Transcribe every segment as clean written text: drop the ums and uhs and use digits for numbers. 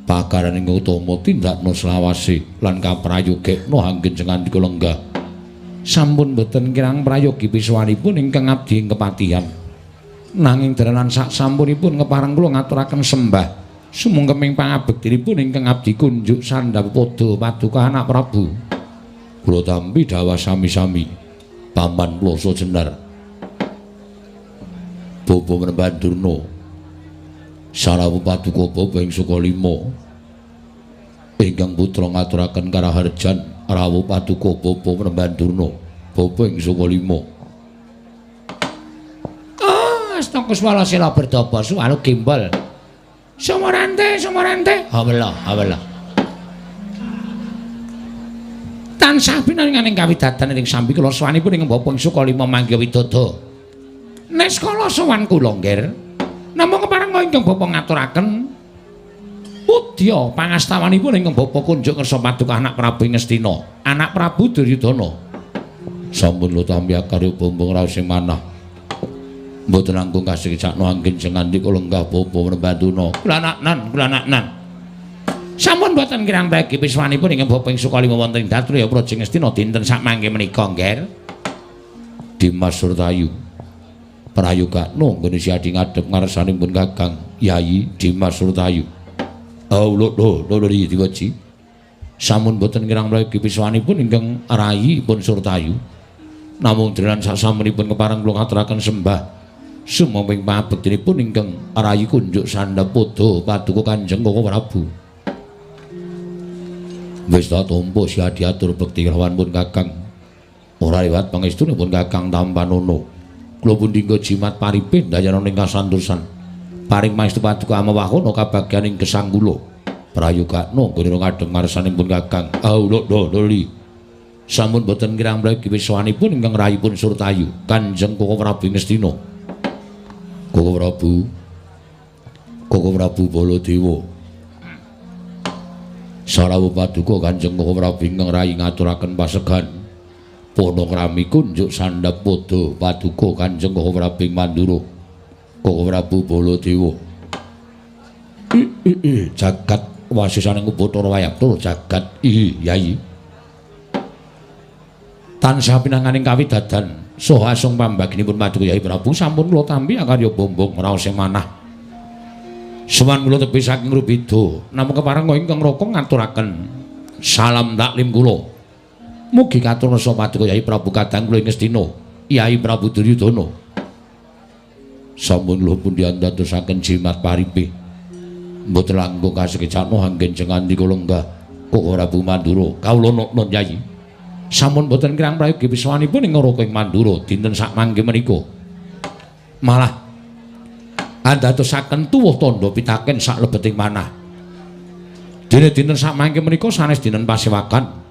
Pakaraning utama tindakna selawase lan kaprayogekna anggen sengandika lenggah. Sampun boten kirang prayogi piswanipun ingkang abdi ing kepatihan. Nanging deranan sak sampunipun kepareng kula ngaturaken sembah sumungkeming pangabektinipun ingkang abdi kunjuk sandhap padha paduka anak Prabu. Kula tampi dhawah sami-sami Paman Ploso Jenar. Bapa Menemban Durna. Sarawu paduka bapa ing Sukalima. Ingkang putra ngaturaken karaharjan rawuh paduka bapa Menemban Durna, bapa ing Sukalima. Ah, Astungkuswala sila berdaba suwalu gembol. Sumorante, sumorante. Hawela, hawela. Tansah pinaringaning kawidadan ing sambi kula sowanipun ing bapa ing Sukalima mangga widodo. Neskala sowan kula nggih. Namung kepareng ingkang bapa ngaturaken pudya pangastawanipun ingkang bapa kunjuk ngersa paduka anak Prabu Ngastina, anak Prabu Duryudana. Sampun kula tampi akarya bombong raos sing manah. Mboten langkung kasikecakno anggen sengandika lenggah bapa Menemban Durna. Kula anaknan, kula anaknan. Sampun boten kirang pragi piswanipun ingkang bapa ing Sukalima wonten ing Datulaya Praja Ngastina dinten sakmangke menika nggih. Dimas Surtayu. Prayogakno nggone siadi ngadhep ngarsanipun Kakang Yayi Dimas Surtayu. Oh lho lho lho diwaji. Sampun boten kirang mlegi piswanipun ingkang rayi pun Surtayu. Namung dheran sasampunipun kepareng kula ngaturaken sembah sumangga pangabektinipun ingkang rayi kunjuk sandhap padha paduka Kanjeng Koko Prabu. Wis tak tampa siadi atur bekti kelawan pun Kakang. Ora liwat pangestunipun Kakang Tampanono. Kula pun dinggo jimat paripin dayana ing kasantosan. Paring maestu paduka amawahana kabagyan ing gesang kula. Prayogakno nggone ngadhep ngarsanipun Kakang. Oh lho lho li. Sampun boten kirang mlegi wiswanipun ingkang rayipun Surtayu, Kanjeng Koko Prabu Ngastina. Koko Prabu. Koko Prabu Baladewa. Sarawuh paduka Kanjeng Koko Prabu ingkang rayi ngaturaken pasegan. Panakrami kunjuk sandhap padha paduka Kanjeng Koko Prabu Mandura. Koko Prabu Baladewa. Jagat wasisaning Bathara Wayabdara jagat Yayi. Tansah pinanganing kawidadan saha asung pambaginipun paduka Yayi Prabu sampun kula tampi akarya bombong raos sing manah. Sowan kula tebih saking Rubeda namung kepareng ingkang raka ngaturaken salam taklim kula. Mugi katur rasa paduka Yayi Prabu kadang kula ing Ngastina, Yayi Prabu Duryudana. Sampun kula pun diandadosaken jimat paripe. Mboten langkung kasekecakno anggen jengandika lenggah Koko Prabu Mandura. Kawula noknon Yayi. Sampun boten kirang prayogi wiswanipun ing Raka ing Mandura dinten sakmangke menika. Malah andadosaken tuwuh tandha pitaken saklebeting manah. Dene dinten sakmangke menika sanes dinten pasewakan.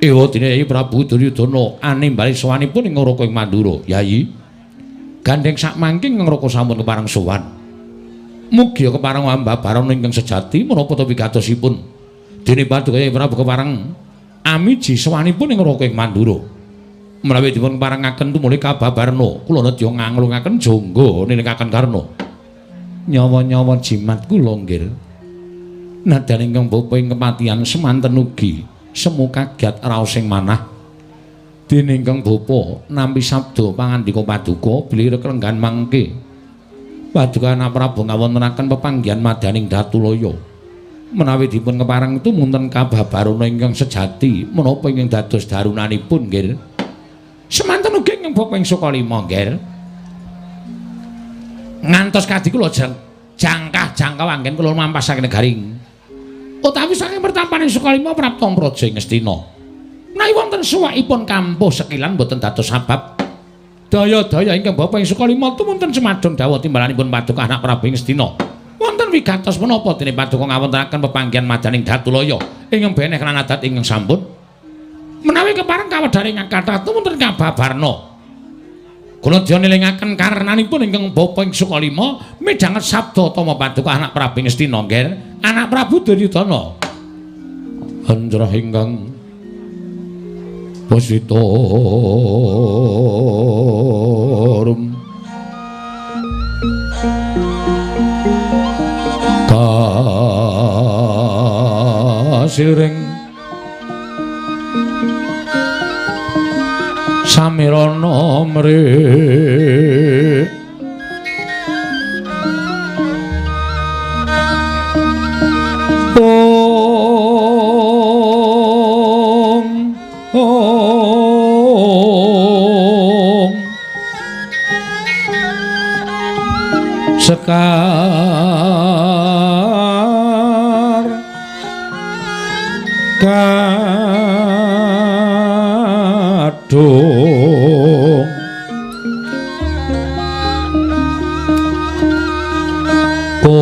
Ewa dene Yayi Prabu Duryudana animbali sowanipun ing Raka ing Mandura. Yayi, gandheng sakmangke ing Raka sampun kepareng sowan. Mugi kepareng ambabaran ingkang sejati menapa ta wigatosipun. Dene paduka Yayi Prabu kepareng amiji sowanipun ing Raka ing Mandura. Menawi dipun keparengaken tumuli kababarna, kula nedya nganglungaken jangga nilingaken karna. Nyawa-nyawa jimat kula nggih. Nadyan ingkang bapa ing kepatihan semanten ugi semu kagiat raos sing manah. Dene ingkang bapa nampi sabda pangandika paduka bilih reklenggan mangke. Paduka anak Prabu ngawontenaken pepanggihan madyaning Datulaya. Menawi dipun kepareng tumunten kababarana ingkang sejati menapa ingkang dados darunanipun nggih. Semanten ugi ingkang bapa ing Sukalima nggih. Ngantos kadhi kula jangkah jangkau anggen kula mampah saking negaring. Utawi saking pertampaning Sukalima prapta praja ing Ngastina. Menawi wonten suwakipun kampuh sekilan boten dados sabab daya-daya ingkang bapa ing Sukalima tumunten semadon dawuh timbalanipun paduka anak Prabu ing Ngastina. Wonten wigatos menapa dene paduka ngawontenaken pepanggihan madyaning Datulaya ingkang beneh lan adat ingkang sampun. Menawi kepareng kawedhar ingkang kathah tumunten kababarna. Kula dya nilingaken karenanipun ingkang bapa ing Sukalima midhanget sabda tama paduka anak Prabu Ngastina nggih, anak Prabu Duryudana. Anjrah ingkang wasita rum siliring samirana mrik ong ong sekar kadung ko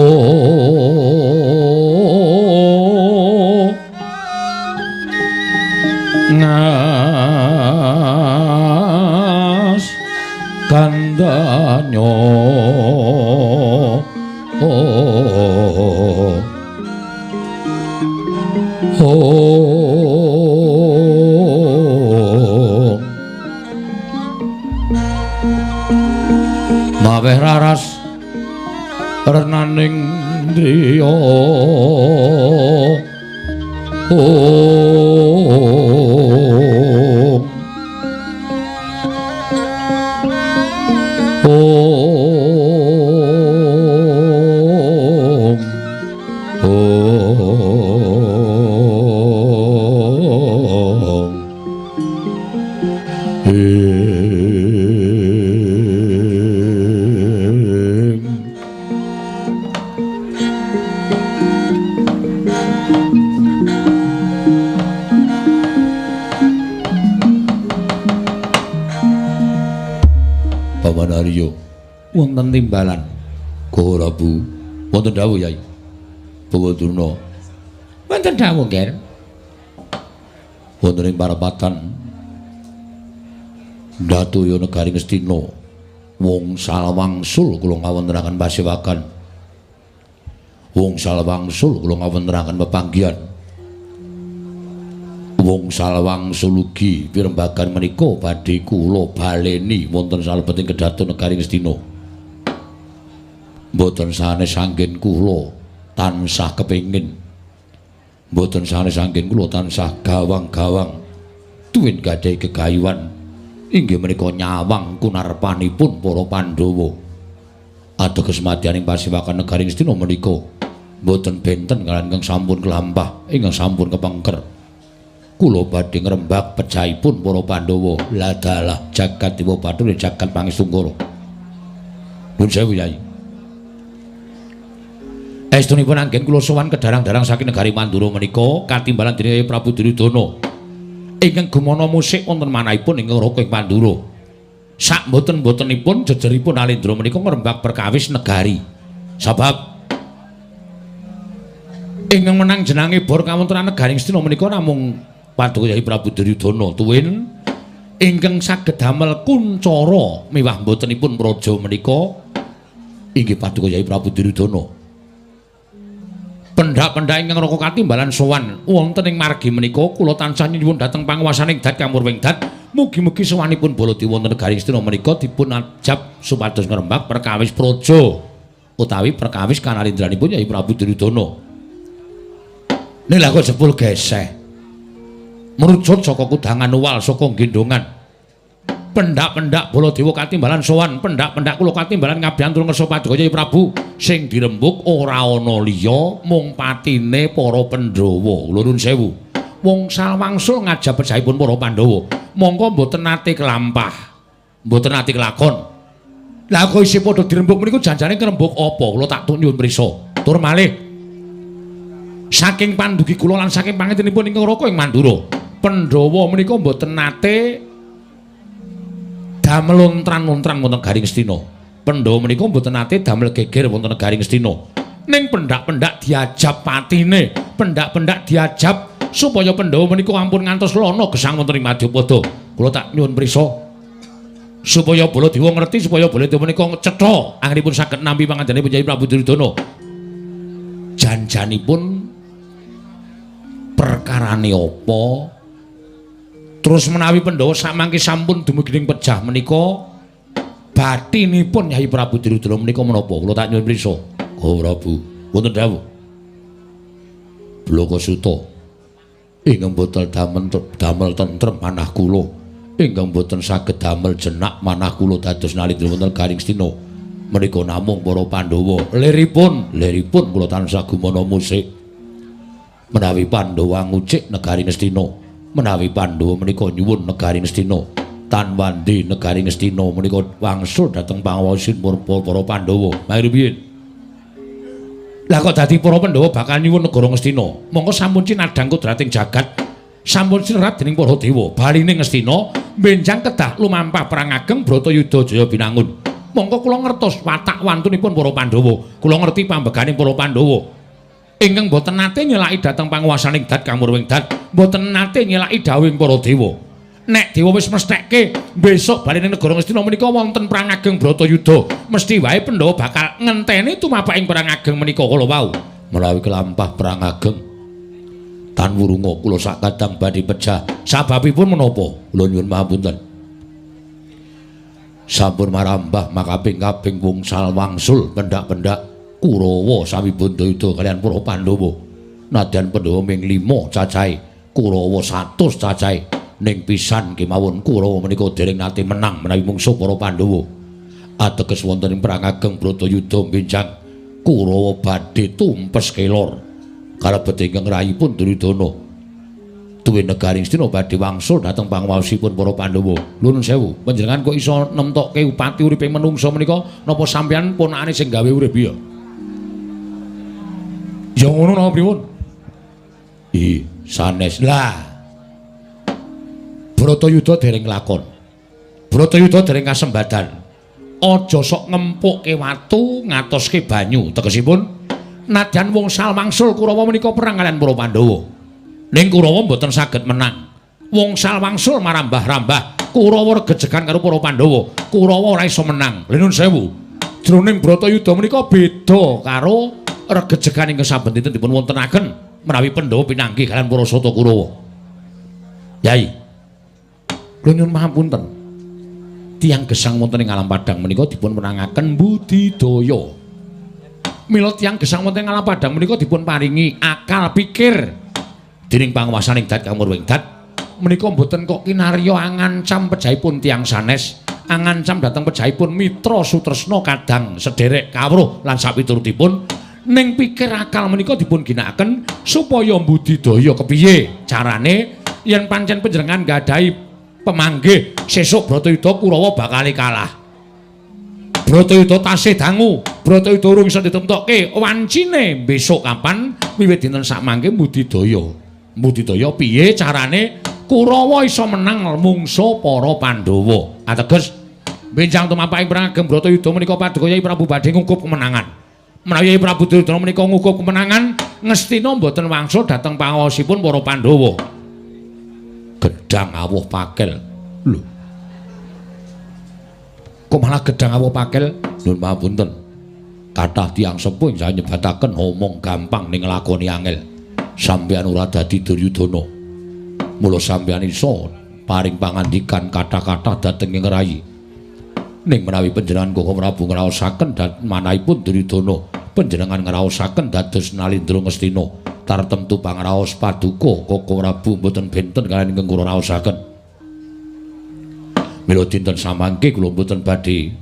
ngas kandanyo oh oh maweh raras renaning driya om om om ing Paman Arya wonten timbalan Prabu wonten dawuh Yai Bawa Durna wonten dawuh Nger wonten ing parapatan Datuya negari Ngastina wong wangsul kula ngawontenaken pasewakan wong wangsul kula ngawontenaken pepanggihan wong wangsul ugi pirembagan menika badhe kula baleni wonten salebeting kedaton negari Ngastina mboten sanes anggen kula tansah kepengin mboten sanes anggen kula tansah gawang-gawang tuwin gadhahi gegayuhan inggih menika nyawang kunarpanipun para Pandhawa ateges madyaning pasewakan negari Ngastina menika mboten benten kaliyan ingkang sampun kelampah ingkang sampun kepengker kula badhe ngrembak pejahipun para Pandhawa ladalah jagat dewa bathara jagat pangestungkara nuwun sewu Yai estunipun anggen kula sowan kedarang-darang saking negari Mandura menika katimbalan dening Prabu Duryudana ingkang gumana musik wonten manahipun ing Raka ing Mandura. Sak mboten-mbotenipun jejeripun Alendra menika ngrembak perkawis negari. Sebab ingkang menang jenange bor kawontenan negari Ngastina menika namung Paduka Yai Prabu Duryudana tuwin ingkang saged damel kuncara miwah mbotenipun praja menika inggih Paduka Yai Prabu Duryudana. Pendak-pendak ingkang raka katimbalan sowan wonten ing margi menika kula tansah nyuwun dhateng panguwasaning dat kamurwing dat mugi-mugi sowanipun Baladewa wonten negari Ngastina menika dipun ajab supados ngrembak perkawis praja utawi perkawis kanalindranipun Yai Prabu Duryudana. Nih lha kok jebul geseh mrucut saka kudangan uwal saka gendongan pendak-pendak Baladewa katimbalan sowan pendak-pendak kula katimbalan ngabyantur ngersa Paduka Yai Prabu sing dirembug ora ana liya mung patine para Pandhawa. Kula nuwun sewu wong salwangsul ngajab pejahipun para Pandhawa mongko mboten nate kelampah mboten nate kelakon. Lah kok isih padha dirembug meniku janjane ngrembug apa? Kula tak nyuwun prisa tur malih saking pandugi kula lan saking pangetinipun ingkang Raka ing Mandura Pandhawa menika mboten nate damel lontran-lontran wonten negari Ngastina. Pandhawa menika mboten nate damel geger wonten negari Ngastina. Ning pendak-pendak diajab patine, pendak-pendak diajab supaya Pandhawa menika ampun ngantos lana gesang wonten ing Madyapada. Kula tak nyuwun prisa supaya Baladewa ngerti supaya Baladewa menika cetha anggenipun saged nampi pangandanipun Yai Prabu Duryudana. Janjanipun perkarane apa? Terus menawi Pandhawa samangke sampun dumugi ing pejah menika batinipun Yai Prabu Duryudana menika menapa? Kula tak nyuwun prisa. Oh Prabu, wonten dawuh. Blaka Suta. Ingkang boten damel tentrem manah kula, ingkang boten saged damel jenak manah kula dados nalindra wonten garing Ngastina. Menika namung para Pandhawa. Liripun, liripun kula tansah gumana musik. Menawi Pandhawa ngucik negari Ngastina, menawi Pandhawa menika nyuwun negari Ngastina, tan wandi negari Ngastina menika wangsul dhateng pangawasin para Pandhawa. Mari piye? Lah kok dadi para Pandhawa bakal nyuwun negara Ngastina? Mongko sampun cinadhang kodrating jagat, sampun sinerat dening para dewa. Baline Ngastina benjang kedah lumampah perang ageng Bratayuda Jaya Binangun. Mongko kula ngertos watak wantunipun para Pandhawa. Kula ngerti pambegane para Pandhawa. Ingkang boten nate nyelaki dhateng panguwasaning dat kang murwing dat, boten nate nyelaki dawuhing para dewa. Nek dewa wis mesthekke besok baline negara Ngastina menika wonten perang ageng Bratayuda, mesti wae Pandhawa bakal ngenteni tumabaking perang ageng menika kala wau. Menawi kelampah perang ageng tan wurunga kula sak kadang badhe pejah. Sababipun menapa? Kula nyuwun pamunten. Sampun marambah makaping-kaping wungsal wangsul pendak-pendak Kurawa sami bandayuda kalian para Pandhawa. Nadyan Pandhawa ming 5 cacahe, Kurawa 100 cacahe. Ning pisan kemawon Kurawa menika dereng nate menang menawi mungsuh para Pandhawa. Ateges wonten ing perang ageng Bratayuda benjang Kurawa badhe tumpes kelor. Kalebet ingkang rayipun Duryudana. Tuwin negari Ngastina badhe wangsul dhateng panguwasipun para Pandhawa. Nuwun sewu, panjenengan kok iso nemtokke upati uripe menungsa menika napa sampeyan ponakane sing gawe urip ya? Ya ngono napa pripun? Ih, sanes. Lah. Bratayuda dereng lakon. Bratayuda dereng kasembadan. Aja sok ngempukke watu ngatoske banyu. Tegesipun nadyan wungsal wangsul Kurawa menika perang kalian para Pandhawa. Ning Kurawa mboten saged menang. Wungsal wangsul marambah-rambah. Kurawa regejegan karo para Pandhawa. Kurawa ora iso menang. Lha nuwun sewu. Jroning Bratayuda menika beda karo regejegan ingkang saben dinten dipun wontenaken menawi Pandhawa pinanggih kalian para Sata Kurawa. Yai, kula nyuwun pangapunten. Tiyang gesang wonten ing alam padhang menika dipun menangaken budidaya. Mila tiyang gesang wonten ing alam padhang menika dipun paringi akal pikir dening panguwasaning dat kang murwing dat menika mboten kok kinarya angancam pejahipun tiyang sanes, angancam dhateng pejahipun mitra sutresna kadang sederek kawruh lan sapiturutipun. Ning pikir akal menika dipun ginakaken supaya budidaya kepiye carane yen pancen panjenengan nggadahi pemanggih sesuk Bratayuda Kurawa bakal kalah. Bratayuda tasih dangu, Bratayuda urung iso ditemtokke wancine besok kapan wiwit dinten sakmangke budidaya. Budidaya piye carane Kurawa iso menang mungsuh para Pandhawa. Ateges benjang tumampaking perang ageng Bratayuda menika paduka Yai Prabu badhe ngukup kemenangan. Menawi Yai Prabu Duryudana menika ngukup kemenangan, Ngastina mboten wangsul dhateng pangaosipun para Pandhawa. Gedhang awuh pakel. Lho. Kok malah gedhang awuh pakel? Nuwun pangapunten. Kathah tiyang sepuh ingkang nyebataken omong gampang ning nglakoni angel. Sampeyan ora dadi Duryudana. Mula sampeyan iso paring pangandikan kathah-kathah dhateng ing rayi. Ning menawi panjenengan Koko Prabu ngraosaken manahipun Duryudana, panjenengan ngraosaken dados Nalindra Ngastina. Tartemtu pangraos paduka Koko Prabu mboten benten kaliyan ingkang kula raosaken. Mila dinten samangke kula mboten badhe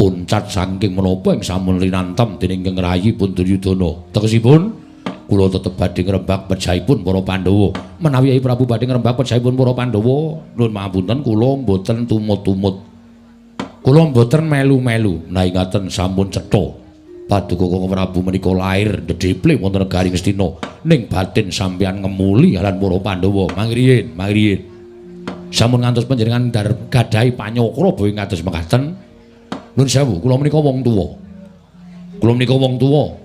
uncat saking menapa ing sampun linantem dening ingkang rayi pun Duryudana. Tegesipun kula tetep badhe ngrembak pejahipun para Pandhawa. Menawi Yai Prabu badhe ngrembak pejahipun para Pandhawa, nuwun pangapunten kula mboten tumut-tumut. Kula mboten melu-melu. Nah ingaten sampun cetha. Paduka Koko Prabu menika lair ndedheple wonten negari Ngastina. Ning batin sampeyan ngemuli lan para Pandhawa. Mangriyin, mangriyin. Sampun ngantos panjenengan gadahi panyokra boyo ngados mekaten. Nuwun sewu, kula menika wong tuwa. Kula menika wong tuwa.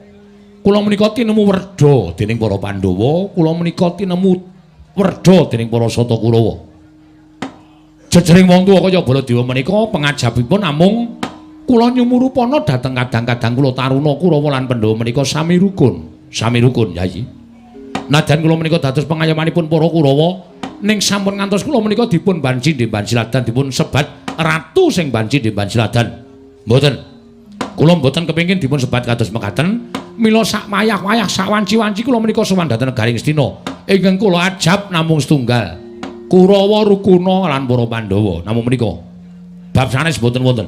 Kula menika tinemu werda dening para Pandhawa, kula menika tinemu werda dening para Sata Kurawa. Jejering wong tuwa kaya Baladewa menika pengajabipun namung kula nyumurupana dhateng kadang-kadang kula taruna Kurawa lan Pandhawa menika sami rukun, sami rukun Yai. Nadyan kula menika dados pengayomanipun para Kurawa, ning sampun ngantos kula menika dipun banci ndemban siladan dipun sebat ratu sing banci ndemban siladan. Mboten. Kula mboten kepengin dipun sebat kados mekaten. Mila sak wayah-wayah sak wanci-wanci kula menika sowan dhateng negari Ngastina. Ingkang kula ajab namung setunggal. Kurawa rukuna lan para Pandhawa. Namung menika. Bab sanes boten wonten.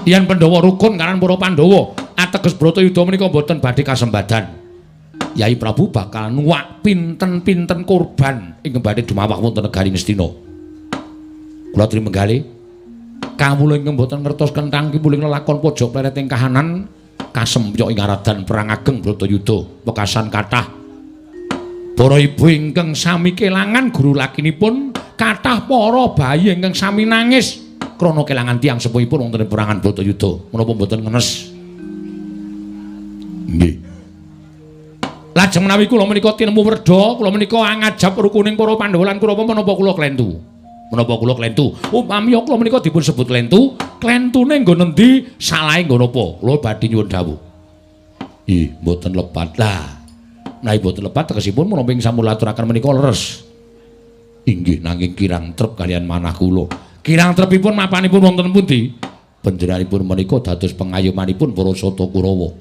Yen Pandhawa rukun kaliyan para Pandhawa, ateges Bratayuda menika boten badhe kasembadan. Yai Prabu bakal nuwak pinten-pinten korban ingkang badhe dumawak wonten negari Ngastina. Kula trima menggalih kawula ingkang boten ngertos kenthang kipuling lelakon pojok pleret ing kahanan kasempyok ing aradan perang ageng Bratayuda wekasan kathah para ibu ingkang sami kelangan guru lakinipun, kathah para bayi ingkang sami nangis krana kelangan tiyang sepuhipun wonten ing perangan Bratayuda. Menapa mboten ngenes? Nggih. Lajeng menawi kula menika tinemu werda, kula menika angajab rukuning para Pandhawa lan Kurawa, menapa kula klentu? Menapa kula klentu? Upami kula menika dipun sebut klentu, klentune nggon endi, salahe nggon apa? Kula badhe nyuwun dawuh. Ih, mboten lepat lah. Menawi mboten lepat tegesipun menapa ing sampun aturaken menika leres. Inggih, nanging kirang trep kaliyan manah kula. Kirang trepipun mapanipun wonten pundi? Panjenenganipun menika dados pengayomanipun para Sata Kurawa.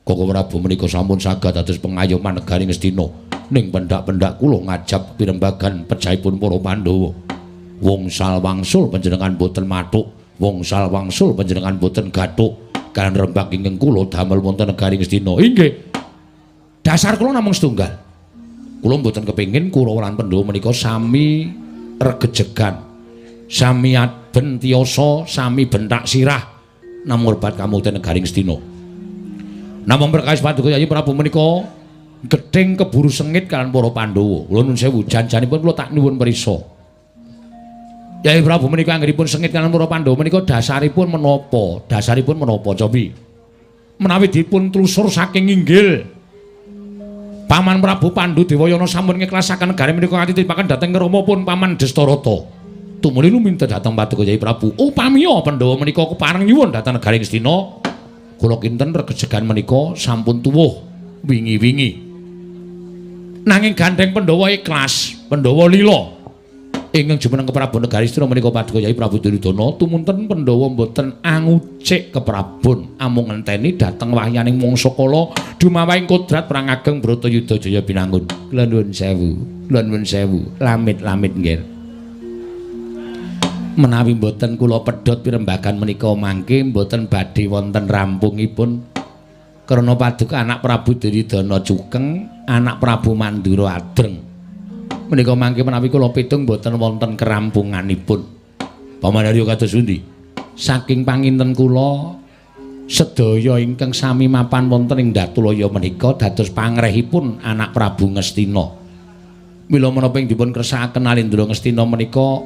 Koko Prabu menika sampun saged dados pengayoman negari Ngastina. Ning pendak-pendak kula ngajab pirembagan pejahipun para Pandhawa. Wongsal wangsul panjenengan boten mathuk, wongsal wangsul panjenengan boten gathuk. Kaliyan rembag ingkang kula damel wonten negari Ngastina. Inggih. Dasar kula namung setunggal. Kula mboten kepengin Kurawa lan Pandhawa menika sami regejegan, sami aben tiyasa, sami bentak sirah namung rebat kamukten negari Ngastina. Namung perkawis paduka Yayi Prabu menika gething keburu sengit kaliyan para Pandhawa. Kula nuwun sewu, janjanipun kula tak nyuwun prisa. Yayi Prabu menika anggenipun sengit kaliyan para Pandhawa menika dasaripun menapa? Dasaripun menapa cobi? Menawi dipun tlusur saking inggil Paman Prabu Pandu Dewayana sampun ngiklasaken negari menika katitipaken dhateng Rama pun Paman Destarata. Tumuli luminta dhateng paduka Yayi Prabu. Upamiya Pandhawa menika kepareng nyuwun dhateng negari Ngastina, kula kinten regejegan menika sampun tuwuh wingi-wingi. Nanging gandeng Pandhawa ikhlas, Pandhawa lila. Ingkang jumeneng keprabon negari Ngastina menika paduka Yayi Prabu Duryudana, tumunten Pandhawa mboten angucik keprabon, amung ngenteni dhateng wahyaning mangsa kala dumawahing kodrat perang ageng Bratayuda Jaya Binangun. Kula nuwun sewu, kula nuwun sewu, lamit-lamit nggih. Menawi mboten kula pedhot pirembagan menika mangke mboten badhe wonten rampungipun. Karena paduka anak Prabu Duryudana cukeng, anak Prabu Mandura adreng. Menika mangke menawi kula pitung mboten wonten kerampunganipun. Paman Haryo kados pundi? Saking panginten kula sedaya ingkang sami mapan wonten ing Datulaya menika dados pangrehipun anak Prabu Ngastina. Mila menapa ing dipun kersakaken Alendra Ngastina menika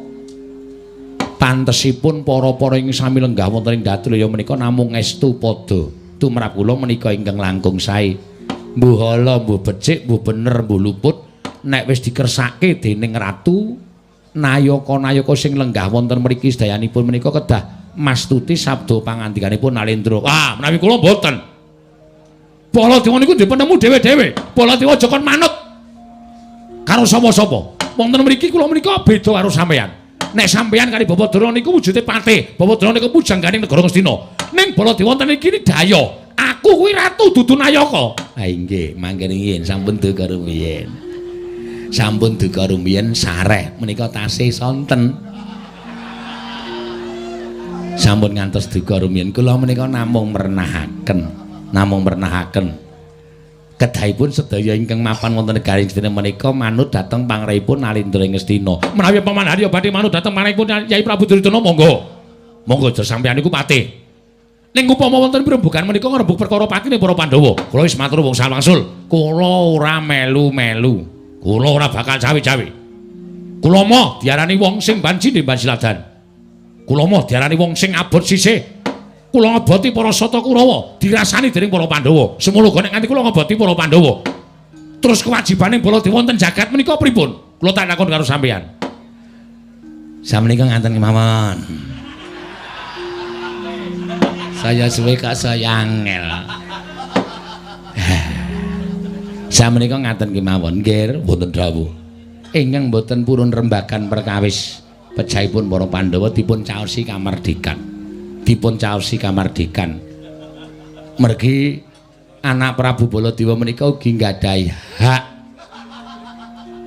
pantesipun para-para ing sami lenggah wonten ing Datulaya menika namung estu padha. Tumrap kula menika ingkang langkung sae. Mbuh ala, mbuh becik, mbuh bener, mbuh luput, nek wis dikersake dening ratu, nayaka-nayaka sing lenggah wonten mriki sedayanipun menika kedah mastuti sabda pangandikanipun Nalendra. Ah, menawi kula mboten. Baladewa niku ndek penemu dhewe-dhewe. Baladewa aja kon manut karo sapa-sapa. Wonten mriki kula menika beda karo sampeyan. Nek sampeyan kali Bapak Drona niku wujude patih, Bapak Drona niku pujangganing negara Ngastina. Ning Baladewa wonten iki daya. Aku kuwi ratu dudu nayaka. Ha inggih, mangke riyin sampun duka rumiyin. Sampun duka rumiyin sareh menika tasih sonten. Sampun ngantos duka rumiyin kula menika namung mernahaken, namung mernahaken. Kedahipun sedaya ingkang mapan wonten negari Ngastina menika manut dhateng pangrehipun Nalendra Ngastina. Menawi Paman Haryo badhe manut dhateng pangrehipun Yai Prabu Duryudana monggo. Monggo aja sampeyan niku patih. Ning upama wonten pirembugan menika ngrembug perkara patine para Pandhawa. Kula wis matur wong wangsul, kula ora melu-melu. Kula ora bakal cawe-cawe. Kula moh diarani wong sing banci ndemban siladan. Kula moh diarani wong sing abot sisih. Kula ngeboti para Sata Kurawa dirasani dening para Pandhawa. Semono uga nek nganti kula ngeboti para Pandhawa. Terus kewajibane Baladewa wonten jagat menika pripun? Kula tak takon karo sampeyan. Samenika ngaten kemawon. Saya suwe kok saya angel. Samenika ngaten kemawon, nggih, wonten dawuh. Ingkang boten purun rembagan perkawis pejahipun para Pandhawa dipun caosi kamardikan. Dipun caosi kamardikan. Mergi anak Prabu Baladewa menika ugi nggadahi hak.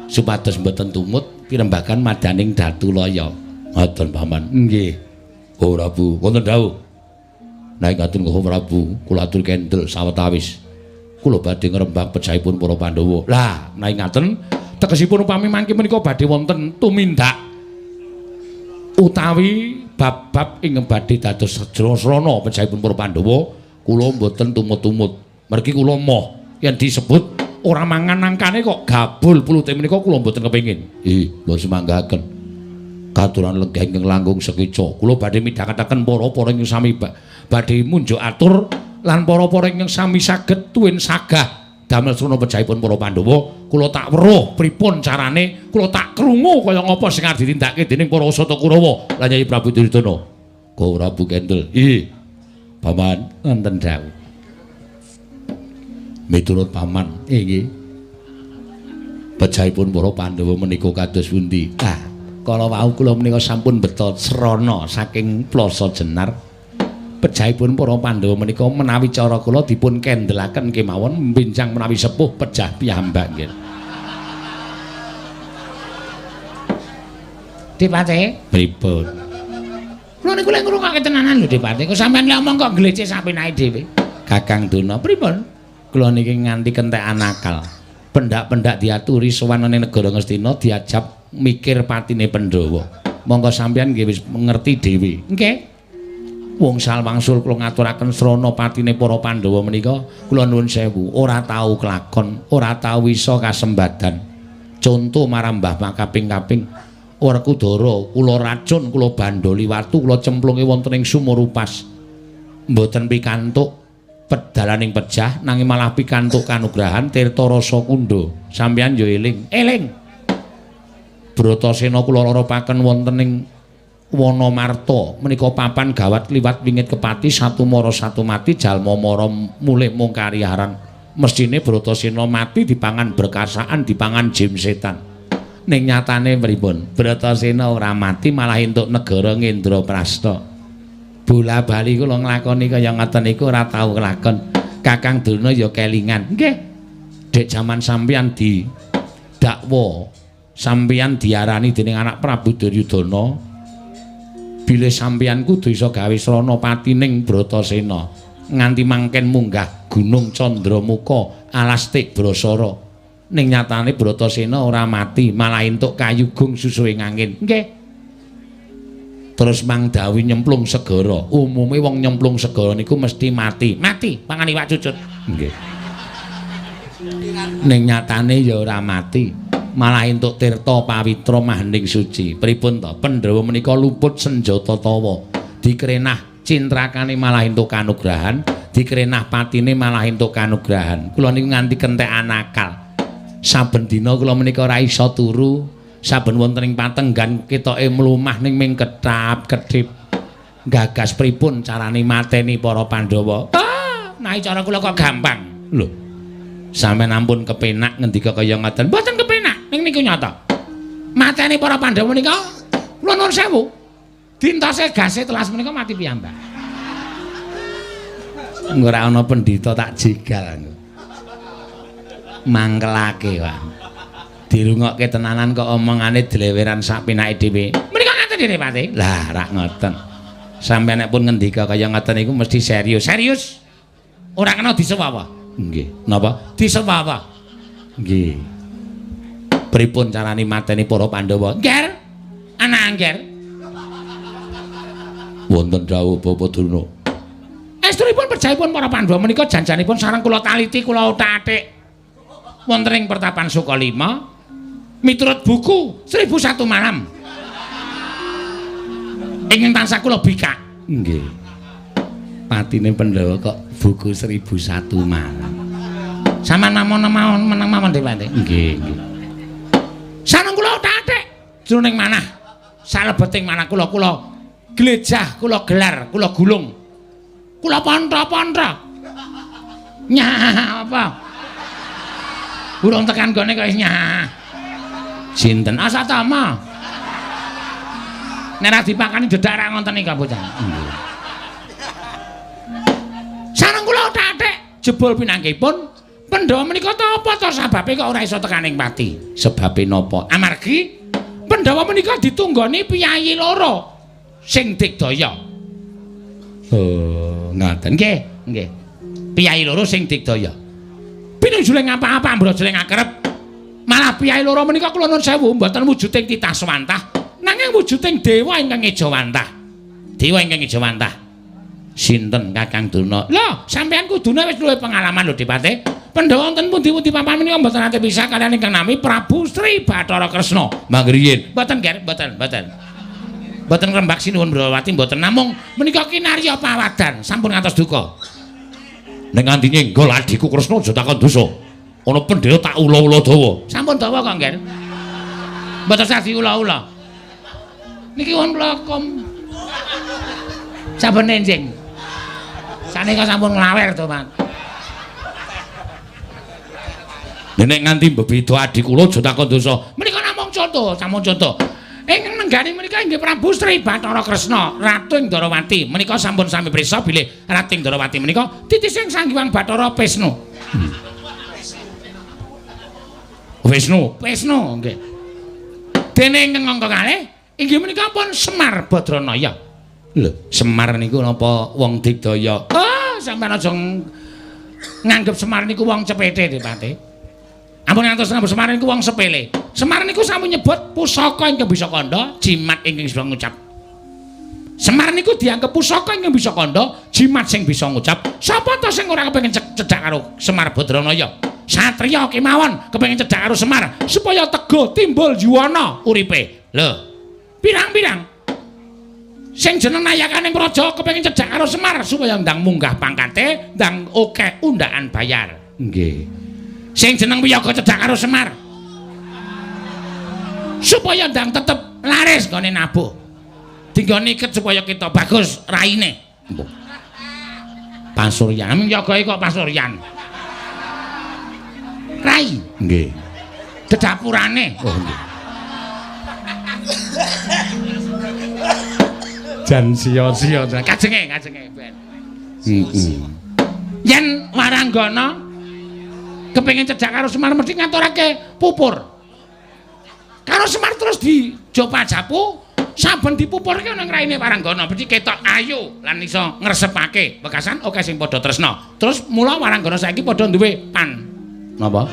Supados mboten tumut pirembagan madaning Datulaya. Ngoten Paman. Nggih. Oh Prabu, wonten dawuh. Nek ngaten Koko Prabu, kula atur kendel sawetawis. Kula badhe ngrembak pejahipun para Pandhawa. Lah, nek ngaten tegesipun upami mangke menika badhe wonten tumindak utawi bab-bab ingkang badhe dados srana pejahipun para Pandhawa, kula mboten tumut-tumut. Mergi kula moh yen disebut ora mangan nangkane kok gabul pulute menika kula mboten kepengin. Kula sumanggaken. Katuran lenggah ingkang langkung sekeca. Kula badhe midhangetaken para-para ingkang sami badhe munjuk atur lan para-para ingkang sami saged tuwin sagah damel srana pejahipun para Pandhawa. Kula tak weruh pripun carane, kula tak krungu kaya ngapa sing arep ditindakake dening para Sata Kurawa lan Yayi Prabu Duryudana. Koko Prabu kendel. Paman, wonten dawuh. Miturut paman, nggih. Pejahipun para Pandhawa menika kados pundi? Ah, kala wau kula menika sampun beto srana saking Plasa Jenar. Pejahipun para Pandhawa menika menawi cara kula dipun kendelaken kemawon benjang menawi sepuh pejah piyambak nggih. Dipate? Pripun? Kula niku lek ngrungokke tenanan lho Dipate. Kok sampean lek omong kok glecek sapenake dhewe. Kakang Duna pripun? Kula niki nganti kentekan akal. Pendak-pendak diaturi sowan ning negara Ngastina diajab mikir patine Pandhawa. Monggo sampeyan nggih wis ngerti dhewe. Nggih. Wong salwangsul kula ngaturaken srana patine para Pandhawa menika kula nuwun sewu ora tau kelakon, ora tau iso kasembadan. Conto marang Mbah makaping-kaping Werkudara kula racun, kula bandoli watu, kula cemplunge wonten ing sumur upas. Mboten pikantuk pedalaning pejah nanging malah pikantuk kanugrahan tirta rasa kundha. Sampeyan yo eling. Eling. Bratasena kula loropaken wonten ing Wanamarta menika papan gawat kliwat wingit kepati satu mara satu mati jalma mara mulih mung kariharan. Mesthine Bratasena mati dipangan berkasaan, dipangan jim setan. Ning nyatane pripun? Bratasena ora mati malah entuk negara Ngendraprasta. Bola bali kula nglakoni kaya ngoten niku ora tau kelakon. Kakang Durna ya kelingan. Nggih. Dek jaman sampeyan di dakwa, sampeyan diarani dening anak Prabu Duryudana. Bilih sampeyan kudu iso gawe srana patining Bratasena nganti mangken munggah Gunung Candramuka alas Tik Brasara. Ning nyatane Bratasena ora mati, malah entuk kayugung susuhe ngangin. Nggih. Terus Mang Dawi nyemplung segara. Umume wong nyemplung segara niku mesti mati. Mati pangan iwak cucut. Nggih. Ning nyatane ya ora mati, malah entuk tirta pawitra mahening suci. Pripun to? Pandhawa menika luput senjata tawa. Dikrenah cintrakane malah entuk kanugrahan, dikrenah patine malah entuk kanugrahan. Kula niku nganti kentekan akal. Saben dina kula menika ora iso turu, saben wonten ing patenggan ketoke mlumah ning ming ketap-ketip. Gagas pripun carane mateni para Pandhawa? Ah, nah cara kula kok gampang. Lho. Sampeyan ampun kepenak ngendika kaya ngoten. Mboten kepenak, ning niku nyata. Mateni para Pandhawa menika kula nuwun sewu. Dintose gase telas menika mati piyambak. Ora ana pendhita tak jegal aku. Mangkelake, Pak. Dirungokke tenanan kok omongane dleweran sak penake dhewe. Menika ngaten dhewe, Pak. Lah, rak ngoten. Sampeyan nek pun ngendika kaya ngoten niku mesti serius. Serius. Ora kena disewawa. Nggih. Napa? Disewawa. Nggih. Pripun carane mateni para Pandhawa? Ngger. Ana angger. Wonten dawuh Bapak Durna. Estunipun pejahipun para Pandhawa menika janjanipun sareng kula taliti kula othak-athik. Wonten ing pertapan Sukalima miturut buku 1001 Malam. Ingkang tansah kula bikak. Nggih. Patine Pandhawa kok buku 1001 Malam. Sampeyan namung mawon meneng mawon Dewante. Nggih, nggih. Sareng kula othak-athik jroning manah. Salebeting manah kula kula glejah, kula gelar, kula gulung. Kula pontra-pontra. Nyah apa? Urung tekan gone kok wis nyah. Sinten? Asatama. Nek ra dipakani dedak ra ngoten iki bocah. Nggih. Sareng kula othak-athik jebul pinanggihipun Pandhawa menika ta apa ta sababe kok ora iso tekaning pati? Sebabe napa? Amargi Pandhawa menika ditunggoni piyayi loro sing digdaya. Oh, ngaten. Nggih, nggih. Piyayi loro sing digdaya. Pinunjuling apa-apa ambrojling akrep. Malah piyayi loro menika kula nuwun sewu mboten wujuding titah swantah, nanging wujuding dewa ingkang ejawantah. Dewa ingkang ejawantah. Sinten Kakang Durna? Lho, sampeyan kudune wis luwih pengalaman lho, Dipate. Pandhawa wonten pundi-pundi papan menika mboten nate pisah kaliyan ingkang nami Prabu Sri Bathara Kresna. Mangriyin. Mboten, Ger, mboten, mboten. Mboten ngrembak sinuwun Brawati mboten, namung menika kinarya pawadan sampun ngantos duka. Nek nganti nyenggol adhiku Kresna aja takon dosa. Ana pendhera tak ula-ula dawa. Sampun dawa kok, Ger. Mboten sah diula-ula. Niki wonten kula kom. Sampun enjing. Sanika sampun nglawer to, Mas. Nek nganti mbebeda adhi kula aja takon dosa. Menika namung conto, sampun conto. Ing nenggani menika inggih Prabu Sri Bathara Kresna, Ratu ing Ndarawati. Menika sampun sami prisa bilih Ratu ing Ndarawati menika titising Sang Hyang Bathara Wisnu. Wisnu, Wisnu nggih. Dene ingkang angka kalih inggih menika pun Semar Badranaya. Lho, Semar niku napa wong digdaya? Oh, sampeyan aja nganggep Semar niku wong cepete, Dipate. Ampun ngantos nganggep Semar niku wong sepele. Semar niku sampun nyebut pusaka ingkang bisa kandha, jimat ingkang bisa ngucap. Semar niku dianggep pusaka ingkang bisa kandha, jimat sing bisa ngucap. Sapa ta sing ora kepengin cedhak karo Semar Badranaya? Satriya kemawon kepengin cedhak karo Semar supaya tego timbul yuwana uripe. Lho, pirang-pirang sing jeneng nayakaning praja kepengin cedhak karo Semar supaya ndang munggah pangkate, ndang akeh undhakan bayar. Nggih. Sing jeneng wiyaga cedhak karo Semar supaya ndang tetep laris nggone nabuh. Dinggone iket supaya kita bagus raine. Pasuryan wiyagae kok pasuryan. Rai. Nggih. Dedapurane. Oh nggih. Jan sia-sia kajenge, kajenge ben. Heeh. Yen waranggana kepengin cedhak karo Semar mesti ngaturake pupur. Karo Semar terus dijopa-japu, saben dipupurke nang raine waranggana mesti ketok ayu lan iso ngresepake. Wekasan akeh sing padha tresna. Terus mula waranggana saiki padha duwe pan. Napa?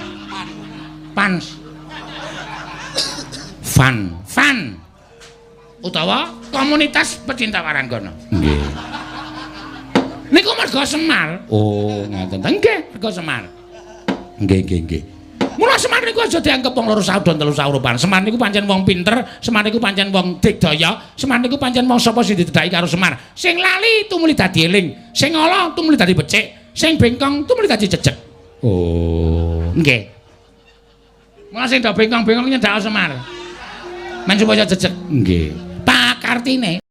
Pan. Fan. Fan. Utawa komunitas pecinta waranggana. Nggih. Niku merga Semar. Oh, ngaten. Nggih, merga Semar. Nggih, nggih, nggih. Mula Semar niku aja dianggep wong loro saudon telu saurupan. Semar niku pancen wong pinter, Semar niku pancen wong digdaya, Semar niku pancen wong sapa sing didedhaki karo Semar. Sing lali tumuli dadi eling, sing ala tumuli dadi becik, sing bengkong tumuli dadi jejeg. Oh, nggih. Mula sing do bengkong-bengkong nyedhak Semar. Men supaya jejeg. Nggih. Pakartine.